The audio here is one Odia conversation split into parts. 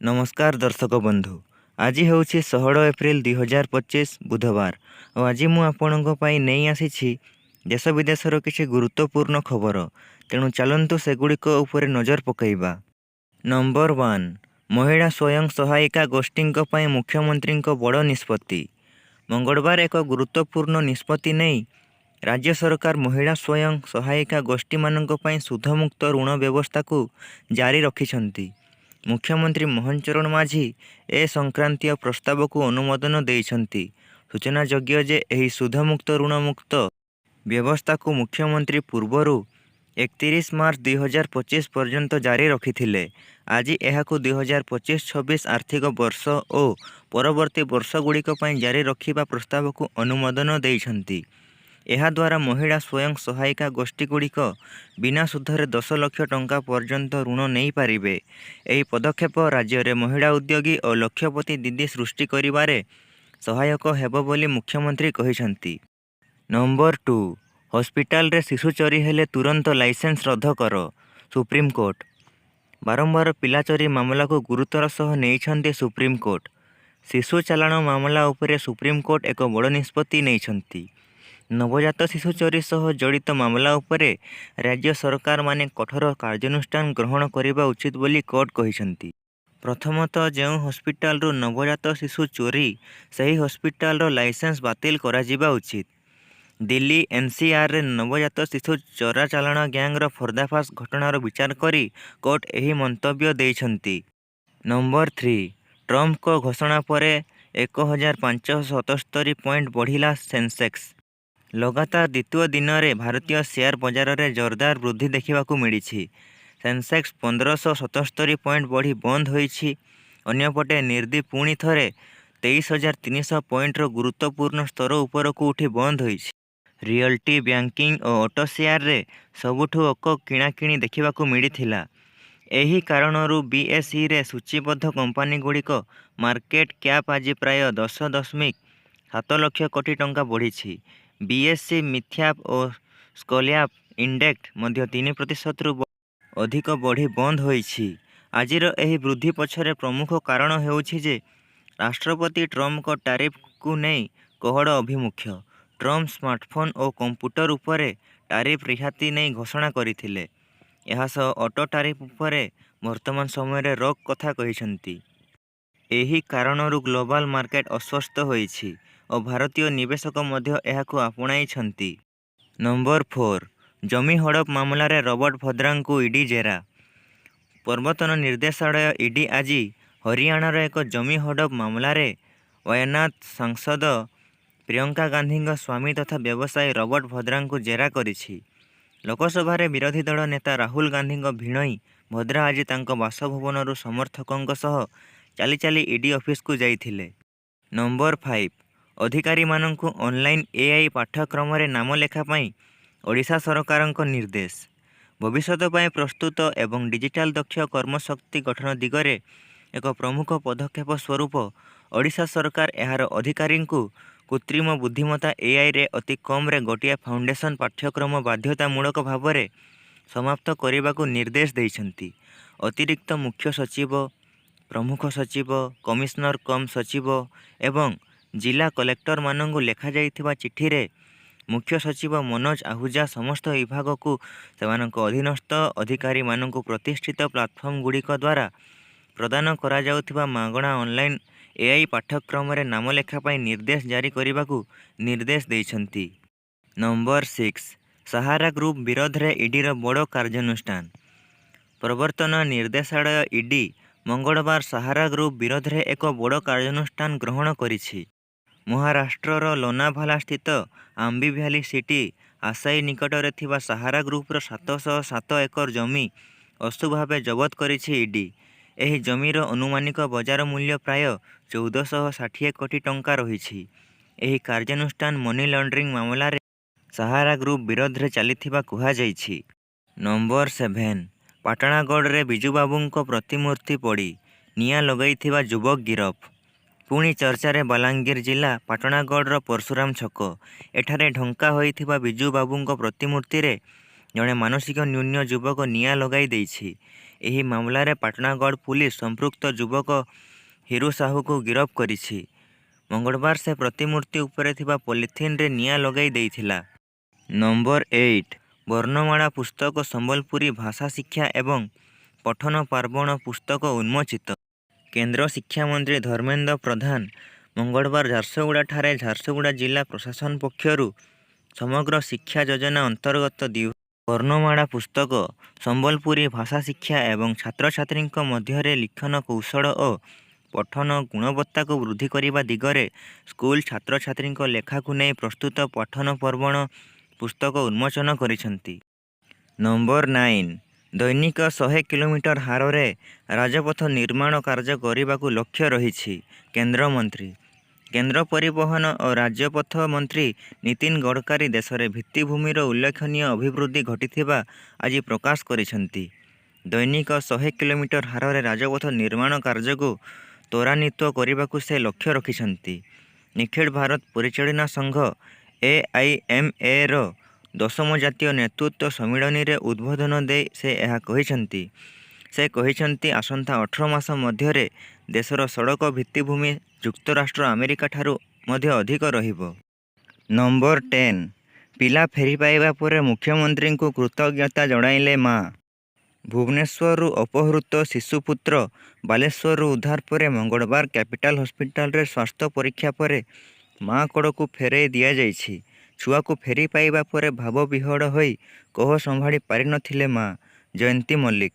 ନମସ୍କାର ଦର୍ଶକ ବନ୍ଧୁ, ଆଜି ହେଉଛି 16 ଏପ୍ରିଲ 2025, ବୁଧବାର। ଆଉ ଆଜି ମୁଁ ଆପଣଙ୍କ ପାଇଁ ନେଇ ଆସିଛି ଦେଶ ବିଦେଶର କିଛି ଗୁରୁତ୍ୱପୂର୍ଣ୍ଣ ଖବର। ତେଣୁ ଚାଲନ୍ତୁ, ସେଗୁଡ଼ିକ ଉପରେ ନଜର ପକାଇବା। ନମ୍ବର 1, ମହିଳା ସ୍ୱୟଂ ସହାୟିକା ଗୋଷ୍ଠୀଙ୍କ ପାଇଁ ମୁଖ୍ୟମନ୍ତ୍ରୀଙ୍କ ବଡ଼ ନିଷ୍ପତ୍ତି। ମଙ୍ଗଳବାର ଏକ ଗୁରୁତ୍ୱପୂର୍ଣ୍ଣ ନିଷ୍ପତ୍ତି ନେଇ ରାଜ୍ୟ ସରକାର ମହିଳା ସ୍ୱୟଂ ସହାୟିକା ଗୋଷ୍ଠୀମାନଙ୍କ ପାଇଁ ସୁଧମୁକ୍ତ ଋଣ ବ୍ୟବସ୍ଥାକୁ ଜାରି ରଖିଛନ୍ତି। ମୁଖ୍ୟମନ୍ତ୍ରୀ ମୋହନ ଚରଣ ମାଝୀ ଏ ସଂକ୍ରାନ୍ତୀୟ ପ୍ରସ୍ତାବକୁ ଅନୁମୋଦନ ଦେଇଛନ୍ତି। ସୂଚନାଯୋଗ୍ୟ ଯେ, ଏହି ସୁଧମୁକ୍ତ ଋଣ ମୁକ୍ତ ବ୍ୟବସ୍ଥାକୁ ମୁଖ୍ୟମନ୍ତ୍ରୀ ପୂର୍ବରୁ 31 ମାର୍ଚ୍ଚ 2025 ପର୍ଯ୍ୟନ୍ତ ଜାରି ରଖିଥିଲେ। ଆଜି ଏହାକୁ 2025-26 ଆର୍ଥିକ ବର୍ଷ ଓ ପରବର୍ତ୍ତୀ ବର୍ଷଗୁଡ଼ିକ ପାଇଁ ଜାରି ରଖିବା ପ୍ରସ୍ତାବକୁ ଅନୁମୋଦନ ଦେଇଛନ୍ତି। ଏହାଦ୍ୱାରା ମହିଳା ସ୍ୱୟଂ ସହାୟିକା ଗୋଷ୍ଠୀଗୁଡ଼ିକ ବିନା ସୁଧରେ 10 ଲକ୍ଷ ଟଙ୍କା ପର୍ଯ୍ୟନ୍ତ ଋଣ ନେଇପାରିବେ। ଏହି ପଦକ୍ଷେପ ରାଜ୍ୟରେ ମହିଳା ଉଦ୍ୟୋଗୀ ଓ ଲକ୍ଷପତି ଦିଦି ସୃଷ୍ଟି କରିବାରେ ସହାୟକ ହେବ ବୋଲି ମୁଖ୍ୟମନ୍ତ୍ରୀ କହିଛନ୍ତି। ନମ୍ବର 2, ହସ୍ପିଟାଲରେ ଶିଶୁ ଚୋରି ହେଲେ ତୁରନ୍ତ ଲାଇସେନ୍ସ ରଦ୍ଦ କର, ସୁପ୍ରିମକୋର୍ଟ। ବାରମ୍ବାର ପିଲା ଚୋରି ମାମଲାକୁ ଗୁରୁତର ସହ ନେଇଛନ୍ତି ସୁପ୍ରିମକୋର୍ଟ। ଶିଶୁ ଚାଲାଣ ମାମଲା ଉପରେ ସୁପ୍ରିମକୋର୍ଟ ଏକ ବଡ଼ ନିଷ୍ପତ୍ତି ନେଇଛନ୍ତି। ନବଜାତ ଶିଶୁ ଚୋରି ସହ ଜଡ଼ିତ ମାମଲା ଉପରେ ରାଜ୍ୟ ସରକାରମାନେ କଠୋର କାର୍ଯ୍ୟାନୁଷ୍ଠାନ ଗ୍ରହଣ କରିବା ଉଚିତ ବୋଲି କୋର୍ଟ କହିଛନ୍ତି। ପ୍ରଥମତଃ, ଯେଉଁ ହସ୍ପିଟାଲରୁ ନବଜାତ ଶିଶୁ ଚୋରି, ସେହି ହସ୍ପିଟାଲର ଲାଇସେନ୍ସ ବାତିଲ କରାଯିବା ଉଚିତ। ଦିଲ୍ଲୀ ଏନସିଆରରେ ନବଜାତ ଶିଶୁ ଚୋରା ଚାଲାଣ ଗ୍ୟାଙ୍ଗର ପର୍ଦ୍ଦାଫାଶ ଘଟଣାର ବିଚାର କରି କୋର୍ଟ ଏହି ମନ୍ତବ୍ୟ ଦେଇଛନ୍ତି। ନମ୍ବର 3, ଟ୍ରମ୍ପଙ୍କ ଘୋଷଣା ପରେ 1577 ପଏଣ୍ଟ ବଢ଼ିଲା ସେନସେକ୍ସ। ଲଗାତାର ଦ୍ୱିତୀୟ ଦିନରେ ଭାରତୀୟ ସେୟାର ବଜାରରେ ଜୋରଦାର ବୃଦ୍ଧି ଦେଖିବାକୁ ମିଳିଛି। ସେନସେକ୍ସ 1577 ପଏଣ୍ଟ ବଢ଼ି ବନ୍ଦ ହୋଇଛି। ଅନ୍ୟପଟେ ନିର୍ଦି ପୁଣି ଥରେ 23,300 ପଏଣ୍ଟର ଗୁରୁତ୍ୱପୂର୍ଣ୍ଣ ସ୍ତର ଉପରକୁ ଉଠି ବନ୍ଦ ହୋଇଛି। ରିଅଲ୍ଟି, ବ୍ୟାଙ୍କିଂ ଓ ଅଟୋ ସେୟାରରେ ସବୁଠୁ ଅକ କିଣାକିଣି ଦେଖିବାକୁ ମିଳିଥିଲା। ଏହି କାରଣରୁ ବିଏସଇରେ ସୂଚୀବଦ୍ଧ କମ୍ପାନୀଗୁଡ଼ିକ ମାର୍କେଟ କ୍ୟାପ ଆଜି ପ୍ରାୟ 10.7 ଲକ୍ଷ କୋଟି ଟଙ୍କା ବଢ଼ିଛି। ବିଏସଇ ମିଡକ୍ୟାପ ଓ ସ୍ମଲକ୍ୟାପ ଇଣ୍ଡେକ୍ସ ମଧ୍ୟ 3 ପ୍ରତିଶତରୁ ଅଧିକ ବଢ଼ି ବନ୍ଦ ହୋଇଛି। ଆଜିର ଏହି ବୃଦ୍ଧି ପଛରେ ପ୍ରମୁଖ କାରଣ ହେଉଛି ଯେ, ରାଷ୍ଟ୍ରପତି ଟ୍ରମ୍ପଙ୍କ ଟାରିଫକୁ ନେଇ କୋହଳ ଆଭିମୁଖ୍ୟ। ଟ୍ରମ୍ପ ସ୍ମାର୍ଟଫୋନ ଓ କମ୍ପ୍ୟୁଟର ଉପରେ ଟାରିଫ ରିହାତି ନେଇ ଘୋଷଣା କରିଥିଲେ। ଏହାସହ ଅଟୋ ଟାରିଫ ଉପରେ ବର୍ତ୍ତମାନ ସମୟରେ ରୋକ କଥା କହିଛନ୍ତି। ଏହି କାରଣରୁ ଗ୍ଲୋବାଲ ମାର୍କେଟ ଆଶ୍ୱସ୍ତ ହୋଇଛି ଓ ଭାରତୀୟ ନିବେଶକ ମଧ୍ୟ ଏହାକୁ ଆପଣାଇଛନ୍ତି। ନମ୍ବର 4, ଜମି ହଡ଼ପ ମାମଲାରେ ରବର୍ଟ ଭଦ୍ରାଙ୍କୁ ଇଡି ଜେରା। ପ୍ରବର୍ତ୍ତନ ନିର୍ଦ୍ଦେଶାଳୟ ଇଡି ଆଜି ହରିୟାଣାର ଏକ ଜମି ହଡ଼ପ ମାମଲାରେ ୱାୟନାଦ ସାଂସଦ ପ୍ରିୟଙ୍କା ଗାନ୍ଧୀଙ୍କ ସ୍ୱାମୀ ତଥା ବ୍ୟବସାୟୀ ରବର୍ଟ ଭଦ୍ରାଙ୍କୁ ଜେରା କରିଛି। ଲୋକସଭାରେ ବିରୋଧୀ ଦଳ ନେତା ରାହୁଲ ଗାନ୍ଧୀଙ୍କ ଭିଣୋଇ ଭଦ୍ରା ଆଜି ତାଙ୍କ ବାସଭବନରୁ ସମର୍ଥକଙ୍କ ସହ ଚାଲି ଚାଲି ଇଡି ଅଫିସକୁ ଯାଇଥିଲେ। ନମ୍ବର 5, ଅଧିକାରୀମାନଙ୍କୁ ଅନଲାଇନ ଏଆଇ ପାଠ୍ୟକ୍ରମରେ ନାମଲେଖା ପାଇଁ ଓଡ଼ିଶା ସରକାରଙ୍କ ନିର୍ଦ୍ଦେଶ। ଭବିଷ୍ୟତ ପାଇଁ ପ୍ରସ୍ତୁତ ଏବଂ ଡିଜିଟାଲ ଦକ୍ଷ କର୍ମଶକ୍ତି ଗଠନ ଦିଗରେ ଏକ ପ୍ରମୁଖ ପଦକ୍ଷେପ ସ୍ୱରୂପ ଓଡ଼ିଶା ସରକାର ଏହାର ଅଧିକାରୀଙ୍କୁ କୃତ୍ରିମ ବୁଦ୍ଧିମତ୍ତା ଏଆଇରେ ଅତି କମରେ ଗୋଟିଏ ଫାଉଣ୍ଡେସନ ପାଠ୍ୟକ୍ରମ ବାଧ୍ୟତାମୂଳକ ଭାବରେ ସମାପ୍ତ କରିବାକୁ ନିର୍ଦ୍ଦେଶ ଦେଇଛନ୍ତି। ଅତିରିକ୍ତ ମୁଖ୍ୟ ସଚିବ, ପ୍ରମୁଖ ସଚିବ, କମିଶନର କମ୍ ସଚିବ ଏବଂ ଜିଲ୍ଲା କଲେକ୍ଟରମାନଙ୍କୁ ଲେଖାଯାଇଥିବା ଚିଠିରେ ମୁଖ୍ୟ ସଚିବ ମନୋଜ ଆହୁଜା ସମସ୍ତ ବିଭାଗକୁ ସେମାନଙ୍କ ଅଧୀନସ୍ଥ ଅଧିକାରୀମାନଙ୍କୁ ପ୍ରତିଷ୍ଠିତ ପ୍ଲାଟଫର୍ମଗୁଡ଼ିକ ଦ୍ୱାରା ପ୍ରଦାନ କରାଯାଉଥିବା ମାଗଣା ଅନଲାଇନ ଏଆଇ ପାଠ୍ୟକ୍ରମରେ ନାମଲେଖା ପାଇଁ ନିର୍ଦ୍ଦେଶ ଜାରି କରିବାକୁ ନିର୍ଦ୍ଦେଶ ଦେଇଛନ୍ତି। ନମ୍ବର 6, ସାହାରା ଗ୍ରୁପ ବିରୋଧରେ ଇଡିର ବଡ଼ କାର୍ଯ୍ୟାନୁଷ୍ଠାନ। ପ୍ରବର୍ତ୍ତନ ନିର୍ଦ୍ଦେଶାଳୟ ଇଡି ମଙ୍ଗଳବାର ସାହାରା ଗ୍ରୁପ ବିରୋଧରେ ଏକ ବଡ଼ କାର୍ଯ୍ୟାନୁଷ୍ଠାନ ଗ୍ରହଣ କରିଛି। ମହାରାଷ୍ଟ୍ରର ଲୋନାଭାଲା ସ୍ଥିତ ଆମ୍ବି ଭ୍ୟାଲି ସିଟି ଆସାଇ ନିକଟରେ ଥିବା ସାହାରା ଗ୍ରୁପର 707 ଏକର ଜମି ଅସ୍ତୁ ଭାବେ ଜବତ କରିଛି ଇଡି। ଏହି ଜମିର ଅନୁମାନିକ ବଜାର ମୂଲ୍ୟ ପ୍ରାୟ 1460 କୋଟି ଟଙ୍କା ରହିଛି। ଏହି କାର୍ଯ୍ୟାନୁଷ୍ଠାନ ମନି ଲଣ୍ଡରିଂ ମାମଲାରେ ସାହାରା ଗ୍ରୁପ ବିରୋଧରେ ଚାଲିଥିବା କୁହାଯାଇଛି। ନମ୍ବର 7, ପାଟଣାଗଡ଼ରେ ବିଜୁବାବୁଙ୍କ ପ୍ରତିମୂର୍ତ୍ତି ପୋଡ଼ି ନିଆଁ ଲଗାଇଥିବା ଯୁବକ ଗିରଫ। ପୁଣି ଚର୍ଚ୍ଚାରେ ବଲାଙ୍ଗୀର ଜିଲ୍ଲା ପାଟଣାଗଡ଼ର ପରଶୁରାମ ଛକ। ଏଠାରେ ଢଙ୍କା ହୋଇଥିବା ବିଜୁ ବାବୁଙ୍କ ପ୍ରତିମୂର୍ତ୍ତିରେ ଜଣେ ମାନସିକ ନ୍ୟୁନ ଯୁବକ ନିଆଁ ଲଗାଇ ଦେଇଛି। ଏହି ମାମଲାରେ ପାଟଣାଗଡ଼ ପୁଲିସ ସମ୍ପୃକ୍ତ ଯୁବକ ହିରୁ ସାହୁକୁ ଗିରଫ କରିଛି। ମଙ୍ଗଳବାର ସେ ପ୍ରତିମୂର୍ତ୍ତି ଉପରେ ଥିବା ପଲିଥିନରେ ନିଆଁ ଲଗାଇ ଦେଇଥିଲା। ନମ୍ବର ଏଇଟ୍ ବର୍ଣ୍ଣମାଳା ପୁସ୍ତକ ସମ୍ବଲପୁରୀ ଭାଷା ଶିକ୍ଷା ଏବଂ ପଠନ ପାର୍ବଣ ପୁସ୍ତକ ଉନ୍ମୋଚିତ। କେନ୍ଦ୍ର ଶିକ୍ଷାମନ୍ତ୍ରୀ ଧର୍ମେନ୍ଦ୍ର ପ୍ରଧାନ ମଙ୍ଗଳବାର ଝାରସୁଗୁଡ଼ାଠାରେ ଝାରସୁଗୁଡ଼ା ଜିଲ୍ଲା ପ୍ରଶାସନ ପକ୍ଷରୁ ସମଗ୍ର ଶିକ୍ଷା ଯୋଜନା ଅନ୍ତର୍ଗତ ବର୍ଣ୍ଣମାଳା ପୁସ୍ତକ ସମ୍ବଲପୁରୀ ଭାଷା ଶିକ୍ଷା ଏବଂ ଛାତ୍ରଛାତ୍ରୀଙ୍କ ମଧ୍ୟରେ ଲିଖନ କୌଶଳ ଓ ପଠନ ଗୁଣବତ୍ତାକୁ ବୃଦ୍ଧି କରିବା ଦିଗରେ ସ୍କୁଲ ଛାତ୍ରଛାତ୍ରୀଙ୍କ ଲେଖାକୁ ନେଇ ପ୍ରସ୍ତୁତ ପଠନ ପର୍ବଣ ପୁସ୍ତକ ଉନ୍ମୋଚନ କରିଛନ୍ତି। ନମ୍ବର ନାଇନ, ଦୈନିକ 100 କିଲୋମିଟର ହାରରେ ରାଜପଥ ନିର୍ମାଣ କାର୍ଯ୍ୟ କରିବାକୁ ଲକ୍ଷ୍ୟ ରହିଛି: କେନ୍ଦ୍ରମନ୍ତ୍ରୀ। କେନ୍ଦ୍ର ପରିବହନ ଓ ରାଜପଥ ମନ୍ତ୍ରୀ ନୀତିନ ଗଡ଼କରୀ ଦେଶରେ ଭିତ୍ତିଭୂମିର ଉଲ୍ଲେଖନୀୟ ଅଭିବୃଦ୍ଧି ଘଟିଥିବା ଆଜି ପ୍ରକାଶ କରିଛନ୍ତି। ଦୈନିକ 100 କିଲୋମିଟର ହାରରେ ରାଜପଥ ନିର୍ମାଣ କାର୍ଯ୍ୟକୁ ତ୍ୱରାନ୍ୱିତ କରିବାକୁ ସେ ଲକ୍ଷ୍ୟ ରଖିଛନ୍ତି। ନିଖିଳ ଭାରତ ପରିଚାଳନା ସଂଘ ଏଆଇଏମଏର ଦଶମ ଜାତୀୟ ନେତୃତ୍ୱ ସମ୍ମିଳନୀରେ ଉଦ୍ବୋଧନ ଦେଇ ସେ ଏହା କହିଛନ୍ତି। ସେ କହିଛନ୍ତି, ଆସନ୍ତା 18 ମାସ ମଧ୍ୟରେ ଦେଶର ସଡ଼କ ଭିତ୍ତିଭୂମି ଯୁକ୍ତରାଷ୍ଟ୍ର ଆମେରିକାଠାରୁ ମଧ୍ୟ ଅଧିକ ରହିବ। ନମ୍ବର ଟେନ୍, ପିଲା ଫେରିପାଇବା ପରେ ମୁଖ୍ୟମନ୍ତ୍ରୀଙ୍କୁ କୃତଜ୍ଞତା ଜଣାଇଲେ ମାଆ। ଭୁବନେଶ୍ୱରରୁ ଅପହୃତ ଶିଶୁପୁତ୍ର ବାଲେଶ୍ୱରରୁ ଉଦ୍ଧାର ପରେ ମଙ୍ଗଳବାର କ୍ୟାପିଟାଲ ହସ୍ପିଟାଲରେ ସ୍ୱାସ୍ଥ୍ୟ ପରୀକ୍ଷା ପରେ ମାଆ କୋଳକୁ ଫେରାଇ ଦିଆଯାଇଛି। ଛୁଆକୁ ଫେରି ପାଇବା ପରେ ଭାବବିହ୍ୱଳ ହୋଇ କୋହ ସମ୍ଭାଳି ପାରିନଥିଲେ ମାଆ ଜୟନ୍ତୀ ମଲ୍ଲିକ।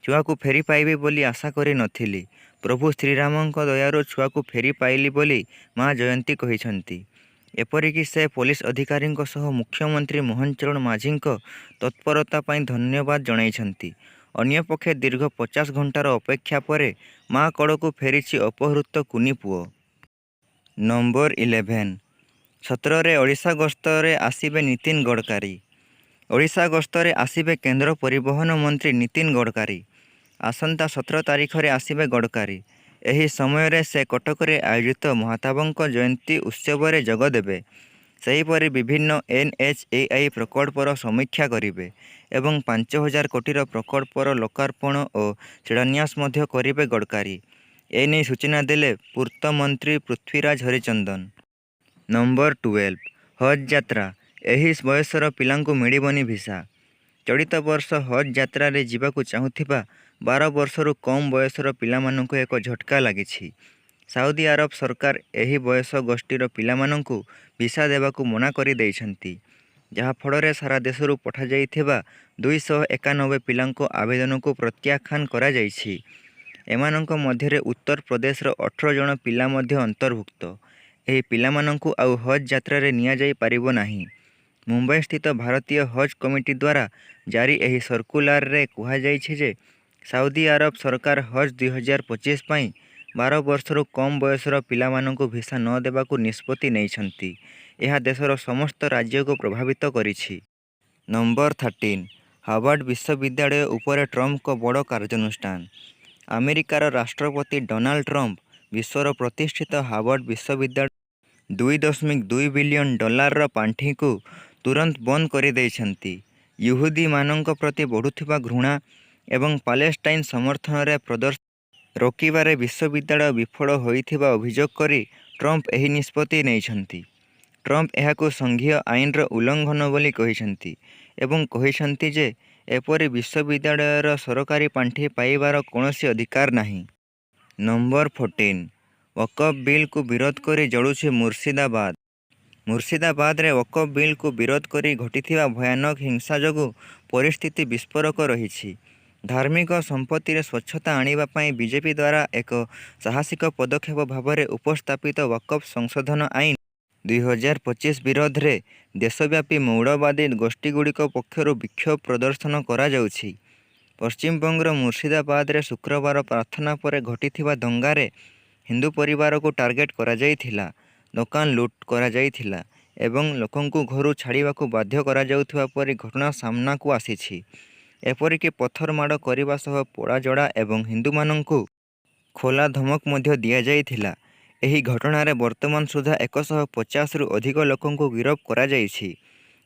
ଛୁଆକୁ ଫେରି ପାଇବି ବୋଲି ଆଶା କରି ନଥିଲି। ପ୍ରଭୁ ଶ୍ରୀରାମଙ୍କ ଦୟାରୁ ଛୁଆକୁ ଫେରି ପାଇଲି ବୋଲି ମାଆ ଜୟନ୍ତୀ କହିଛନ୍ତି। ଏପରିକି ସେ ପୋଲିସ ଅଧିକାରୀଙ୍କ ସହ ମୁଖ୍ୟମନ୍ତ୍ରୀ ମୋହନ ଚରଣ ମାଝୀଙ୍କ ତତ୍ପରତା ପାଇଁ ଧନ୍ୟବାଦ ଜଣାଇଛନ୍ତି। ଅନ୍ୟପକ୍ଷେ ଦୀର୍ଘ 50 ଘଣ୍ଟାର ଅପେକ୍ଷା ପରେ ମାଆ କୋଳକୁ ଫେରିଛି ଅପହୃତ କୁନି ପୁଅ। ନମ୍ବର ଇଲେଭେନ, 17ରେ ଓଡ଼ିଶା ଗସ୍ତରେ ଆସିବେ ନୀତିନ ଗଡ଼କରୀ। ଓଡ଼ିଶା ଗସ୍ତରେ ଆସିବେ କେନ୍ଦ୍ର ପରିବହନ ମନ୍ତ୍ରୀ ନୀତିନ ଗଡ଼କରୀ। ଆସନ୍ତା 17 ତାରିଖରେ ଆସିବେ ଗଡ଼କରୀ। ଏହି ସମୟରେ ସେ କଟକରେ ଆୟୋଜିତ ମହତାବଙ୍କ ଜୟନ୍ତୀ ଉତ୍ସବରେ ଯୋଗଦେବେ। ସେହିପରି ବିଭିନ୍ନ ଏନଏଚଏଆଇ ପ୍ରକଳ୍ପର ସମୀକ୍ଷା କରିବେ ଏବଂ 5 ହଜାର କୋଟିର ପ୍ରକଳ୍ପର ଲୋକାର୍ପଣ ଓ ଶିଳାନ୍ୟାସ ମଧ୍ୟ କରିବେ ଗଡ଼କରୀ। ଏନେଇ ସୂଚନା ଦେଲେ ପୂର୍ତ୍ତ ମନ୍ତ୍ରୀ ପୃଥ୍ୱୀରାଜ ହରିଚନ୍ଦନ। ନମ୍ବର 12, ହଜ୍ ଯାତ୍ରା, ଏହି ବୟସର ପିଲାଙ୍କୁ ମିଳିବନି ଭିସା। ଚଳିତ ବର୍ଷ ହଜ୍ ଯାତ୍ରାରେ ଯିବାକୁ ଚାହୁଁଥିବା 12 ବର୍ଷରୁ କମ୍ ବୟସର ପିଲାମାନଙ୍କୁ ଏକ ଝଟକା ଲାଗିଛି। ସାଉଦି ଆରବ ସରକାର ଏହି ବୟସ ଗୋଷ୍ଠୀର ପିଲାମାନଙ୍କୁ ଭିସା ଦେବାକୁ ମନା କରିଦେଇଛନ୍ତି। ଯାହାଫଳରେ ସାରା ଦେଶରୁ ପଠାଯାଇଥିବା 291 ପିଲାଙ୍କ ଆବେଦନକୁ ପ୍ରତ୍ୟାଖ୍ୟାନ କରାଯାଇଛି। ଏମାନଙ୍କ ମଧ୍ୟରେ ଉତ୍ତର ପ୍ରଦେଶର 18 ଜଣ ପିଲା ମଧ୍ୟ ଅନ୍ତର୍ଭୁକ୍ତ। ଏହି ପିଲାମାନଙ୍କୁ ଆଉ ହଜ୍ ଯାତ୍ରାରେ ନିଆଯାଇ ପାରିବ ନାହିଁ। ମୁମ୍ବାଇସ୍ଥିତ ଭାରତୀୟ ହଜ୍ କମିଟି ଦ୍ୱାରା ଜାରି ଏହି ସର୍କୁଲାରରେ କୁହାଯାଇଛି ଯେ, ସାଉଦି ଆରବ ସରକାର ହଜ୍ 2025 ପାଇଁ 12 ବର୍ଷରୁ କମ୍ ବୟସର ପିଲାମାନଙ୍କୁ ଭିସା ନ ଦେବାକୁ ନିଷ୍ପତ୍ତି ନେଇଛନ୍ତି। ଏହା ଦେଶର ସମସ୍ତ ରାଜ୍ୟକୁ ପ୍ରଭାବିତ କରିଛି। ନମ୍ବର 13, ହାର୍ଭାର୍ଡ ବିଶ୍ୱବିଦ୍ୟାଳୟ ଉପରେ ଟ୍ରମ୍ପଙ୍କ ବଡ଼ କାର୍ଯ୍ୟାନୁଷ୍ଠାନ। ଆମେରିକାର ରାଷ୍ଟ୍ରପତି ଡୋନାଲ୍ଡ ଟ୍ରମ୍ପ ବିଶ୍ୱର ପ୍ରତିଷ୍ଠିତ ହାର୍ଭାର୍ଡ ବିଶ୍ୱବିଦ୍ୟାଳୟ 2.2 ବିଲିୟନ ଡଲାରର ପାଣ୍ଠିକୁ ତୁରନ୍ତ ବନ୍ଦ କରିଦେଇଛନ୍ତି। ଇହୁଦୀମାନଙ୍କ ପ୍ରତି ବଢୁଥିବା ଘୃଣା ଏବଂ ପାଲେଷ୍ଟାଇନ ସମର୍ଥନରେ ପ୍ରଦର୍ଶନ ରୋକିବାରେ ବିଶ୍ୱବିଦ୍ୟାଳୟ ବିଫଳ ହୋଇଥିବା ଅଭିଯୋଗ କରି ଟ୍ରମ୍ପ ଏହି ନିଷ୍ପତ୍ତି ନେଇଛନ୍ତି। ଟ୍ରମ୍ପ ଏହାକୁ ସଂଘୀୟ ଆଇନର ଉଲ୍ଲଂଘନ ବୋଲି କହିଛନ୍ତି ଏବଂ କହିଛନ୍ତି ଯେ ଏପରି ବିଶ୍ୱବିଦ୍ୟାଳୟର ସରକାରୀ ପାଣ୍ଠି ପାଇବାର କୌଣସି ଅଧିକାର ନାହିଁ। ନମ୍ବର 14, ୱକଫ ବିଲକୁ ବିରୋଧ କରି ଜଳୁଛି ମୁର୍ଶିଦାବାଦ। ମୁର୍ଶିଦାବାଦରେ ୱକଫ ବିଲକୁ ବିରୋଧ କରି ଘଟିଥିବା ଭୟାନକ ହିଂସା ଯୋଗୁଁ ପରିସ୍ଥିତି ବିସ୍ଫୋରକ ରହିଛି। ଧାର୍ମିକ ସମ୍ପତ୍ତିରେ ସ୍ୱଚ୍ଛତା ଆଣିବା ପାଇଁ ବିଜେପି ଦ୍ୱାରା ଏକ ସାହସିକ ପଦକ୍ଷେପ ଭାବରେ ଉପସ୍ଥାପିତ ୱକଫ ସଂଶୋଧନ ଆଇନ, 2025 ବିରୋଧରେ ଦେଶବ୍ୟାପୀ ମୌଳବାଦୀ ଗୋଷ୍ଠୀଗୁଡ଼ିକ ପକ୍ଷରୁ ବିକ୍ଷୋଭ ପ୍ରଦର୍ଶନ କରାଯାଉଛି। ପଶ୍ଚିମବଙ୍ଗର ମୁର୍ଶିଦାବାଦରେ ଶୁକ୍ରବାର ପ୍ରାର୍ଥନା ପରେ ଘଟିଥିବା ଦଙ୍ଗାରେ ହିନ୍ଦୁ ପରିବାରକୁ ଟାର୍ଗେଟ କରାଯାଇଥିଲା, ଦୋକାନ ଲୁଟ କରାଯାଇଥିଲା ଏବଂ ଲୋକଙ୍କୁ ଘରୁ ଛାଡ଼ିବାକୁ ବାଧ୍ୟ କରାଯାଉଥିବା ପରି ଘଟଣା ସାମ୍ନାକୁ ଆସିଛି। ଏପରିକି ପଥର ମାଡ଼ କରିବା ସହ ପୋଡ଼ାଜଳା ଏବଂ ହିନ୍ଦୁମାନଙ୍କୁ ଖୋଲା ଧମକ ମଧ୍ୟ ଦିଆଯାଇଥିଲା। ଏହି ଘଟଣାରେ ବର୍ତ୍ତମାନ ସୁଦ୍ଧା 150ରୁ ଅଧିକ ଲୋକଙ୍କୁ ଗିରଫ କରାଯାଇଛି।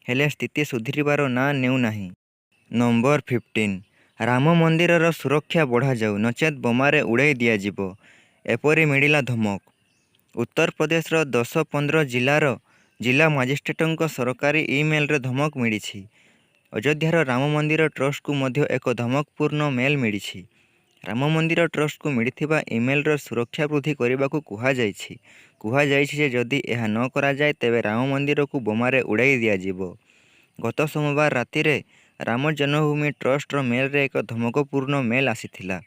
ହେଲେ ସ୍ଥିତି ସୁଧୁରିବାର ନାଁ ନେଉନାହିଁ। ନମ୍ବର 15। ରାମ ମନ୍ଦିରର ସୁରକ୍ଷା ବଢ଼ାଯାଉ ନଚେତ ବୋମାରେ ଉଡ଼ାଇ ଦିଆଯିବ। ଏପରି ମିଳିଲା ଧମକ। ଉତ୍ତରପ୍ରଦେଶର 10-15 ଜିଲ୍ଲାର ଜିଲ୍ଲା ମାଜିଷ୍ଟ୍ରେଟଙ୍କ ସରକାରୀ ଇମେଲରେ ଧମକ ମିଳିଛି। ଅଯୋଧ୍ୟାର ରାମ ମନ୍ଦିର ଟ୍ରଷ୍ଟକୁ ମଧ୍ୟ ଏକ ଧମକପୂର୍ଣ୍ଣ ମେଲ୍ ମିଳିଛି। ରାମ ମନ୍ଦିର ଟ୍ରଷ୍ଟକୁ ମିଳିଥିବା ଇମେଲର ସୁରକ୍ଷା ବୃଦ୍ଧି କରିବାକୁ କୁହାଯାଇଛି। କୁହାଯାଇଛି ଯେ ଯଦି ଏହା ନ କରାଯାଏ ତେବେ ରାମ ମନ୍ଦିରକୁ ବୋମାରେ ଉଡ଼ାଇ ଦିଆଯିବ। ଗତ ସୋମବାର ରାତିରେ ରାମ ଜନ୍ମଭୂମି ଟ୍ରଷ୍ଟର ମେଲରେ ଏକ ଧମକପୂର୍ଣ୍ଣ ମେଲ୍ ଆସିଥିଲା।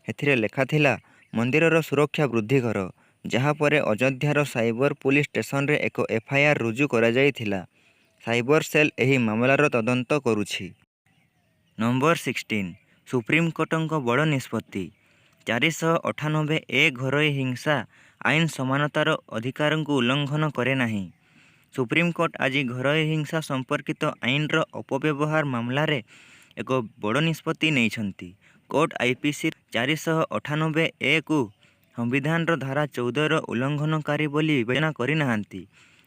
ଏଥିରେ ଲେଖାଥିଲା, ମନ୍ଦିରର ସୁରକ୍ଷା ବୃଦ୍ଧି କର। ଯାହା ପରେ ଅଯୋଧ୍ୟାର ସାଇବର ପୋଲିସ ଷ୍ଟେସନରେ ଏକ ଏଫଆଇଆର ରୁଜୁ କରାଯାଇଥିଲା। ସାଇବର ସେଲ୍ ଏହି ମାମଲାର ତଦନ୍ତ କରୁଛି। ନମ୍ବର 16। ସୁପ୍ରିମକୋର୍ଟଙ୍କ ବଡ଼ ନିଷ୍ପତ୍ତି। 498 ଏ ଘରୋଇ ହିଂସା ଆଇନ ସମାନତାର ଅଧିକାରକୁ ଉଲ୍ଲଂଘନ କରେ ନାହିଁ। ସୁପ୍ରିମକୋର୍ଟ ଆଜି ଘରୋଇ ହିଂସା ସମ୍ପର୍କିତ ଆଇନର ଅପବ୍ୟବହାର ମାମଲାରେ ଏକ ବଡ଼ ନିଷ୍ପତ୍ତି ନେଇଛନ୍ତି। କୋର୍ଟ ଆଇପିସିର 498 ଏ କୁ ସମ୍ବିଧାନର ଧାରା 14 ର ଉଲ୍ଲଂଘନକାରୀ ବୋଲି ବିବେଚନା କରିନାହାନ୍ତି।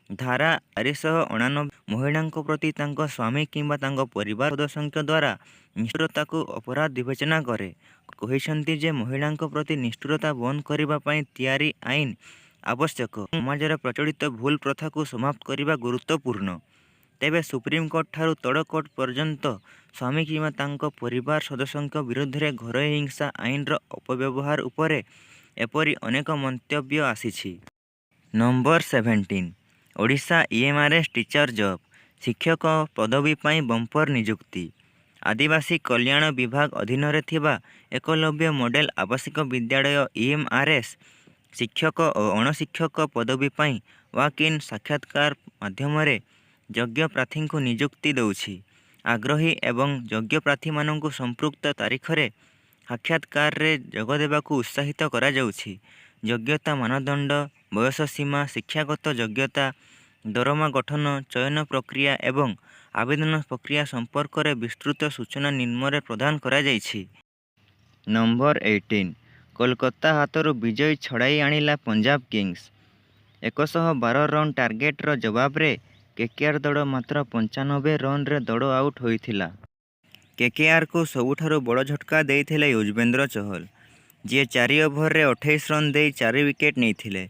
ଧାରା 489 ମହିଳାଙ୍କ ପ୍ରତି ତାଙ୍କ ସ୍ୱାମୀ କିମ୍ବା ତାଙ୍କ ପରିବାର ସଦସ୍ୟଙ୍କ ଦ୍ୱାରା ନିଷ୍ଠୁରତାକୁ ଅପରାଧ ବିବେଚନା କରେ। କହିଛନ୍ତି ଯେ ମହିଳାଙ୍କ ପ୍ରତି ନିଷ୍ଠୁରତା ବନ୍ଦ କରିବା ପାଇଁ ତିଆରି ଆଇନ ଆବଶ୍ୟକ। ସମାଜରେ ପ୍ରଚଳିତ ଭୁଲ ପ୍ରଥାକୁ ସମାପ୍ତ କରିବା ଗୁରୁତ୍ୱପୂର୍ଣ୍ଣ। ତେବେ ସୁପ୍ରିମକୋର୍ଟ ଠାରୁ ତଳ କୋର୍ଟ ପର୍ଯ୍ୟନ୍ତ ସ୍ୱାମୀ କିମ୍ବା ତାଙ୍କ ପରିବାର ସଦସ୍ୟଙ୍କ ବିରୋଧରେ ଘରୋଇ ହିଂସା ଆଇନର ଅପବ୍ୟବହାର ଉପରେ ଏପରି ଅନେକ ମନ୍ତବ୍ୟ ଆସିଛି। Number 17। Odisha EMRS teacher job. ଶିକ୍ଷକ ପଦବୀ ପାଇଁ ବମ୍ପର ନିଯୁକ୍ତି। ଆଦିବାସୀ କଲ୍ୟାଣ ବିଭାଗ ଅଧୀନରେ ଥିବା ଏକଲବ୍ୟ ମଡେଲ ଆବାସିକ ବିଦ୍ୟାଳୟ ଇଏମ୍ଆର୍ଏସ୍ ଶିକ୍ଷକ ଓ ଅଣଶିକ୍ଷକ ପଦବୀ ପାଇଁ ୱାକ୍-ଇନ୍ ସାକ୍ଷାତକାର ମାଧ୍ୟମରେ ଯୋଗ୍ୟ ପ୍ରାର୍ଥୀଙ୍କୁ ନିଯୁକ୍ତି ଦେଉଛି। ଆଗ୍ରହୀ ଏବଂ ଯୋଗ୍ୟ ପ୍ରାର୍ଥୀମାନଙ୍କୁ ସମ୍ପୃକ୍ତ ତାରିଖରେ ସାକ୍ଷାତକାରରେ ଯୋଗଦେବାକୁ ଉତ୍ସାହିତ କରାଯାଉଛି। ଯୋଗ୍ୟତା ମାନଦଣ୍ଡ, ବୟସ ସୀମା, ଶିକ୍ଷାଗତ ଯୋଗ୍ୟତା, ଦରମା ଗଠନ, ଚୟନ ପ୍ରକ୍ରିୟା ଏବଂ ଆବେଦନ ପ୍ରକ୍ରିୟା ସମ୍ପର୍କରେ ବିସ୍ତୃତ ସୂଚନା ନିମ୍ନରେ ପ୍ରଦାନ କରାଯାଇଛି। ନମ୍ବର 18। କୋଲକାତା ହାତରୁ ବିଜୟ ଛଡ଼ାଇ ଆଣିଲା ପଞ୍ଜାବ କିଙ୍ଗସ୍। 112 ରନ୍ ଟାର୍ଗେଟର ଜବାବରେ କେକେଆର୍ ଦଳ ମାତ୍ର 95 ରନରେ ଦଳ ଆଉଟ ହୋଇଥିଲା। କେକେଆରକୁ ସବୁଠାରୁ ବଡ଼ ଝଟକା ଦେଇଥିଲେ ୟୁଜବେନ୍ଦ୍ର ଚହଲ, ଯିଏ ଚାରି ଓଭରରେ 28 ରନ୍ ଦେଇ ଚାରି ୱିକେଟ୍ ନେଇଥିଲେ।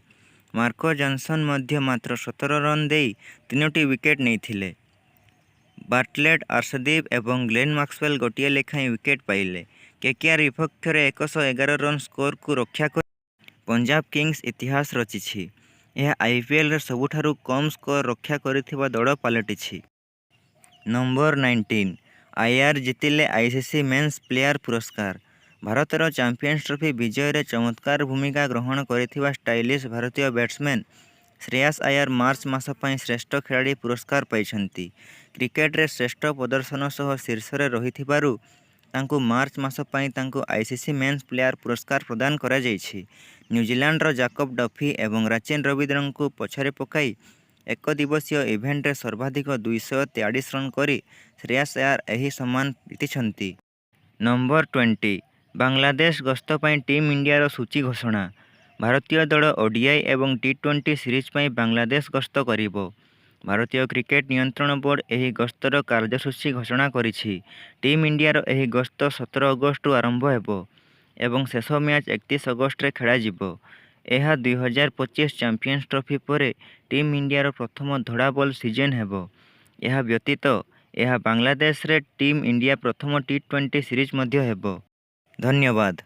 ମାର୍କୋ ଜାନସନ୍ ମଧ୍ୟ ମାତ୍ର 17 ରନ୍ ଦେଇ ତିନୋଟି ୱିକେଟ୍ ନେଇଥିଲେ। ବାର୍ଟଲେଟ୍, ଅର୍ଶଦୀପ ଏବଂ ଗ୍ଲେନ୍ ମାକ୍ସୱେଲ ଗୋଟିଏ ଲେଖାଏଁ ୱିକେଟ୍ ପାଇଲେ। କେକେଆର୍ ବିପକ୍ଷରେ 111 ରନ୍ ସ୍କୋରକୁ ରକ୍ଷା କରି ପଞ୍ଜାବ କିଙ୍ଗସ୍ ଇତିହାସ ରଚିଛି। ଏହା ଆଇପିଏଲରେ ସବୁଠାରୁ କମ୍ ସ୍କୋର ରକ୍ଷା କରିଥିବା ଦଳ ପାଲଟିଛି। ନମ୍ବର 19। ଆୟାର ଜିତିଲେ ଆଇସିସି ମେନ୍ସ ପ୍ଲେୟାର ପୁରସ୍କାର। ଭାରତର ଚାମ୍ପିଅନ୍ସ ଟ୍ରଫି ବିଜୟରେ ଚମତ୍କାର ଭୂମିକା ଗ୍ରହଣ କରିଥିବା ଷ୍ଟାଇଲିଶ ଭାରତୀୟ ବ୍ୟାଟ୍ସମ୍ୟାନ୍ ଶ୍ରେୟାସ ଆୟାର ମାର୍ଚ୍ଚ ମାସ ପାଇଁ ଶ୍ରେଷ୍ଠ ଖେଳାଳି ପୁରସ୍କାର ପାଇଛନ୍ତି। କ୍ରିକେଟରେ ଶ୍ରେଷ୍ଠ ପ୍ରଦର୍ଶନ ସହ ଶୀର୍ଷରେ ରହିଥିବାରୁ ତାଙ୍କୁ ମାର୍ଚ୍ଚ ମାସ ପାଇଁ ତାଙ୍କୁ ଆଇସିସି ମେନ୍ସ ପ୍ଲେୟାର ପୁରସ୍କାର ପ୍ରଦାନ କରାଯାଇଛି। ନ୍ୟୁଜିଲାଣ୍ଡର ଜାକବ ଡଫି ଏବଂ ରାଚିନ ରବୀନ୍ଦ୍ରଙ୍କୁ ପଛରେ ପକାଇ ଏକଦିବସୀୟ ଇଭେଣ୍ଟରେ ସର୍ବାଧିକ 243 ରନ୍ କରି ଶ୍ରେୟାସ ଆୟାର ଏହି ସମ୍ମାନ ଜିତିଛନ୍ତି। ନମ୍ବର 20। ବାଂଲାଦେଶ ଗସ୍ତ ପାଇଁ ଟିମ୍ ଇଣ୍ଡିଆର ସୂଚୀ ଘୋଷଣା। ଭାରତୀୟ ଦଳ ଓଡିଆଇ ଏବଂ ଟି-20 ସିରିଜ୍ ପାଇଁ ବାଂଲାଦେଶ ଗସ୍ତ କରିବ। ଭାରତୀୟ କ୍ରିକେଟ ନିୟନ୍ତ୍ରଣ ବୋର୍ଡ ଏହି ଗସ୍ତର କାର୍ଯ୍ୟସୂଚୀ ଘୋଷଣା କରିଛି। ଟିମ୍ ଇଣ୍ଡିଆର ଏହି ଗସ୍ତ 17 ଅଗଷ୍ଟରୁ ଆରମ୍ଭ ହେବ ଏବଂ ଶେଷ ମ୍ୟାଚ୍ 31 ଅଗଷ୍ଟରେ ଖେଳାଯିବ। ଏହା 2025 ଚାମ୍ପିଅନ୍ସ ଟ୍ରଫି ପରେ ଟିମ୍ ଇଣ୍ଡିଆର ପ୍ରଥମ ଧଳା ବଲ୍ ସିଜନ୍ ହେବ। ଏହା ବ୍ୟତୀତ ଏହା ବାଂଲାଦେଶରେ ଟିମ୍ ଇଣ୍ଡିଆ ପ୍ରଥମ ଟି-20 ସିରିଜ୍ ମଧ୍ୟ ହେବ। ଧନ୍ୟବାଦ।